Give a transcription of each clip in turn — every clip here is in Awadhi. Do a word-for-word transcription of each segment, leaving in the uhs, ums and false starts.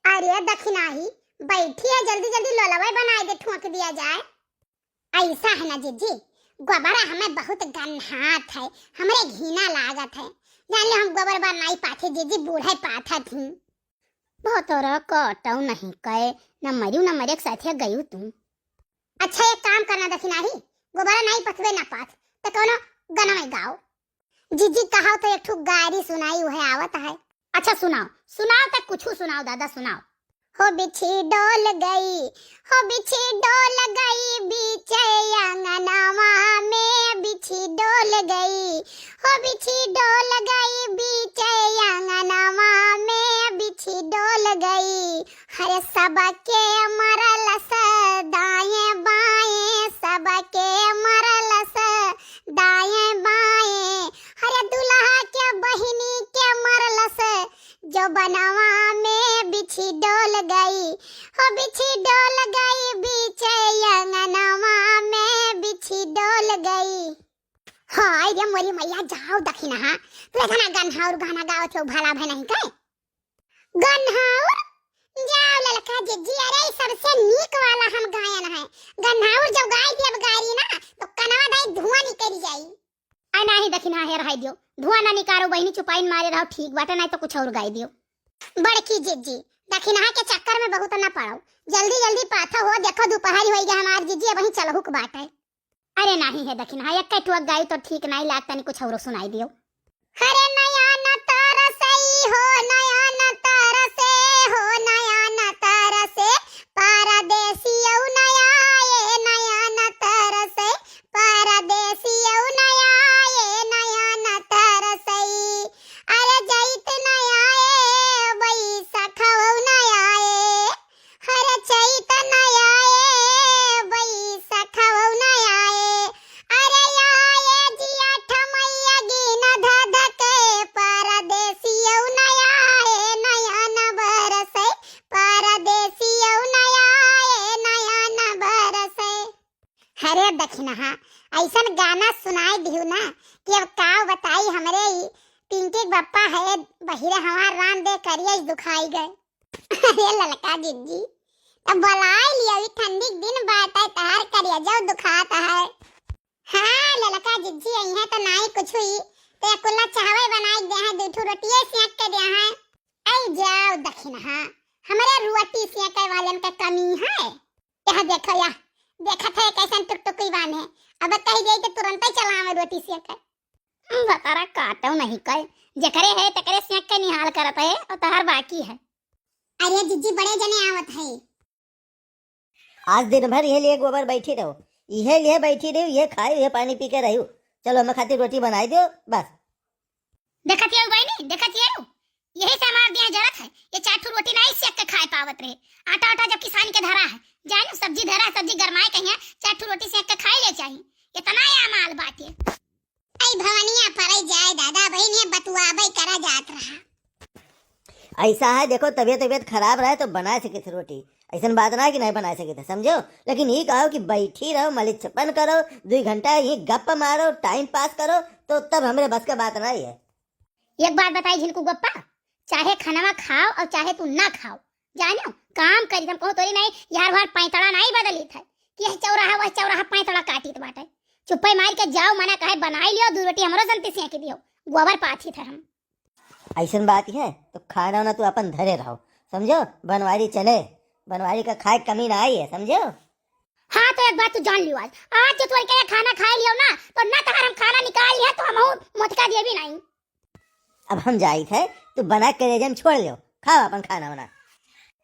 अरे दखिनहा, बैठी है, जल्दी जल्दी लोलवे बनाए दे, ठोंक दिया जाए। ऐसा है ना जिज्जी, गोबरा हमें बहुत गन्हात है, हमरे घिना लागत है। जान ले हम गोबर बार नाई पाथे जिज्जी, बूढ़े पाथत ही। बहुत तोरा काटऊ नहीं कहे, न मरियो न मरे के साथे गयू तू। अच्छा एक काम करना दखिनहा, गोबरा नाई पथबे ना पाथ, त कौनो गनवे गाओ। जिज्जी कहाओ तो एक ठो गारी सुनाई, उहे आवत है। अच्छा सुनाओ, सुनाओ त कुछू सुनाओ दादा, सुनाओ। हो बिछी डोल गई, हो बिछी डोल गई, बीचे अंगनवा में बिछी डोल गई, हो बिछी डोल गई, बीचे अंगनवा में बिछी डोल गई। हरे सबके मरलस दाएं बाएं, सबके मरलस दाएं बाएं। हरे दुल्हा के बहिनी के मरलस, जो बनवा में बिछी डोल गई, हो बिछी डोल गई, बीचे अंगनवा में बिछी डोल गई। हाय रे मोरी मैया, जाओ दखिनहा, तू इतना गन्हाउर गाना गावत हो, भला भय नहीं कहे। गन्हाउर? जाओ ललका जिज्जी, अरे ई सबसे नीक वाला हम गायन है। गन्हाउर जब गाई दियब गारी ना, तो कनवा दाई धुआं निकल जाई। अरे नाही दखिनहा, हेर हाय दियो, धुआं ना निकारो बहिनी, चुपाइन मारे रहो, ठीक बाटे, नहीं तो कुछ और गाई दियो। बड़की जिज्जी, दखिनहा के चक्कर में बहुत ना पड़ो, जल्दी जल्दी पाथा हो, देखो दोपहर होई गया हमार जिज्जी, अबहीं चलहुक बाटे। अरे नाही है दखिनहा, एक्के ठुअक गाई तो ठीक नाही लाग, तनी कुछ औरो सुनाई दियो। हरे नया न तरसई हो, नया न तरसे हो, नया न तरसे, परदेसियौ नया ए, नया न तरसे, परदेसियौ नया ए, नया न तरसई। अरे जैत नया ए, बैसखौ नया ए, हरे चैत नया ए, बैसखौ नया ए, अरे आए जिया ठमैया गीन धधके, परदेसियौ नया ए, नया न बरसे, परदेसियौ नया ए, नया न बरसे। हरे दखिनहा, ऐसन गाना सुनाई दिहु ना कि अब का बताई, हमरे ई पिंकी के बप्पा है बहिरे हमार रान दे करिया दुखाई गए। अरे ललका जिज्जी, तब बुलाई लिया, अभी ठंडी के दिन बाटे, तहार करेजौ दुखात है। हाँ ललका जिज्जी, अइहें तो नाई कुछ हुई, तो ये कुल्ला चावल बनाई दे हैं, दू ठो रोटिये सेंक के दे हैं। आई जाओ दखिनहा, हमरे रोटी सेंके वालन का कमी है। यह देखो, यह देखत है कैसन टुकटुकी बांधे, अब कही जाई तो तुरंत ही चलावे रोटी सेंके। बतारा काटो नहीं कल, जेकरे है तेकरे सेंक के निहाल करत है और तहार बाकी है। अरे जिज्जी बड़े जने आवत है। आज दिन भर ये लिए गोबर बैठी रहो, ये लिए बैठी रहो, ये खाए, ये पानी पी के रहो। चलो हमें खातिर रोटी बनाई दो बस। देखत ये बहनी, देखत ये, यही से हमार दिया जरत है। ये चार ठो रोटी नहीं सेक के खाए पावत रहे। आटा आटा जब किसान के धरा है, जाए ना सब्जी धरा है, सब्जी गरमाए कहिया, चार ठो रोटी सेक के खाए ले चाहिए। इतना या माल बाटे। आई भवनिया परै जाए दादा, बहिन ये बतुआबै करा जात रहा। ऐसा है, देखो, तबियत, तबियत खराब रहे तो बना सके थे रोटी, ऐसन बात ना है कि नहीं बना सके थे, समझो। लेकिन ये कहो कि बैठी रहो, मलिच्छपन करो, दो घंटा ये गप मारो, टाइम पास करो, तो तब हमरे बस का बात नहीं है। एक बात बताई झिलकू गप्पा, चाहे खानवा खाओ और चाहे तू ना खाओ, जानो काम करी, हम कहूँ तोरी नहीं, यार वार पैंतड़ा नहीं बदलित है कि यह चौराहा वह चौराहा पैंतड़ा काटित बाटे। चुप्पे मार के जाओ, मना कहे बनाई लियो, दू रोटी हमरो जनती सेंक दियो, गोबर पाथित है हम। ऐसन बात है तो खाना ना तू अपन धरे रहो, समझो। बनवारी चले, बनवारी का खाए कमी ना आई है, समझो। हाँ तो एक बात तू जान लियो, आज, आज जो तोरी के खाना खाए लियो ना, तो ना तहार हम खाना निकाल लिया तो हम मोटका दिए भी नहीं। अब हम जाइत है, तू बना के दे दे, हम छोड़ लियो, खाओ अपन खाना वाना।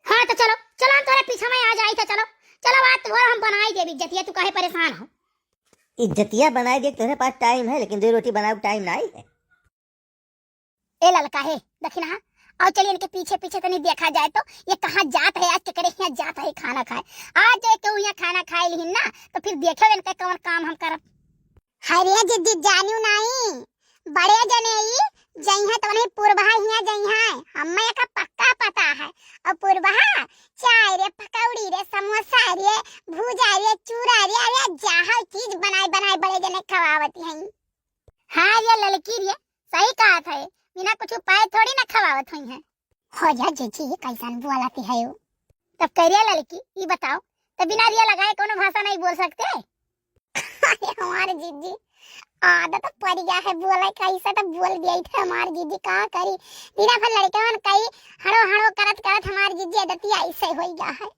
हाँ तो चलो, चलो हम तोरे पीछे में आ जाइत है, चलो, चलो आज तोहर हम बनाई देबी जतिया, तू काहे परेशान हो? इज्जतिया बनाए दे, तोहरे पास टाइम है, लेकिन दो रोटी बनाए टाइम ना आई है। ए ललका है, देखी ना, और चलिए इनके पीछे पीछे तनी देखा जाए तो ये कहाँ जात है, आज केकरे यहाँ जात है खाना खाए। आज जो केहू यहाँ खाना खाए लिहिन ना, तो फिर देखे इनके कौन काम हम करब। हरे जिद्दी जानियो नाई, बड़े जने ई जइहें तो उन्हें पुरबहा हियां जइहें, हमें का पक्का पता है। और पुरबहा चाय रे, पकौड़ी रे, समोसा रे, भूजा रे, चूरा रे, अरे जाहर चीज बनाए बनाए बड़े जने खवावत हैं। हाँ रे ललकी रे, सही कहत है, बिना कुछ पाए थोड़ी ना खवावत हुई हैं। हो जा जीजी, कैसन बोलती है वो। तब करिया लड़की, ई बताओ, तब बिना रिया लगाए कोनो भाषा नहीं बोल सकते? अरे हमारे जीजी, आदत पड़ गया है बोले का, ऐसा तो बोल दिया था हमारे जीजी, का करी। बिना भर लड़के मन कई हड़ो हड़ो करत करत हमारे जीजी आदतिया ऐसे हो गया है।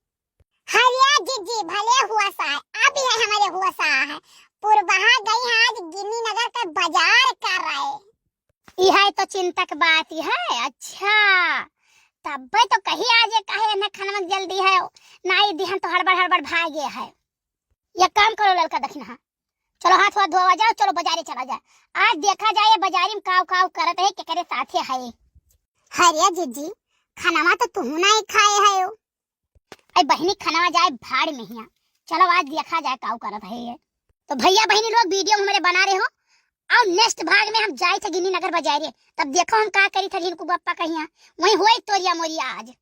हरिया जीजी भले हुआ सा है, अब यह हमारे हुआ सा है। पुरबहा गई है आज गिन्नी नगर का बाजार कर रहे। यह तो चिंता की बात ही है। अच्छा, तब्बे तो कही आज ये काहे न खाना में जल्दी है, नाई दिहन तो हड़बड़ हड़बड़ भागे है। ये काम करो ललका दखिनहा, चलो हाथ वाथ धोवा जाओ, चलो बाजारे चला जाए, आज देखा जाए बाजारी में काव काव करत है, केकरे साथे है। हरिया जीजी, खानावा तो तुहू नहीं खाए है हो। अरे बहिनी, खानावा जाए भाड़ में हिया, चलो आज देखा जाए काव करत है ये। तो भैया बहिनी लोग, video हमारे बना रहे हो, और next भाग में हम जाए थे गिन्नी नगर बाजारे, तब देखो हम का करी थे रिंकू बप्पा कहिया, वहीं होई तोरिया मोरिया आज।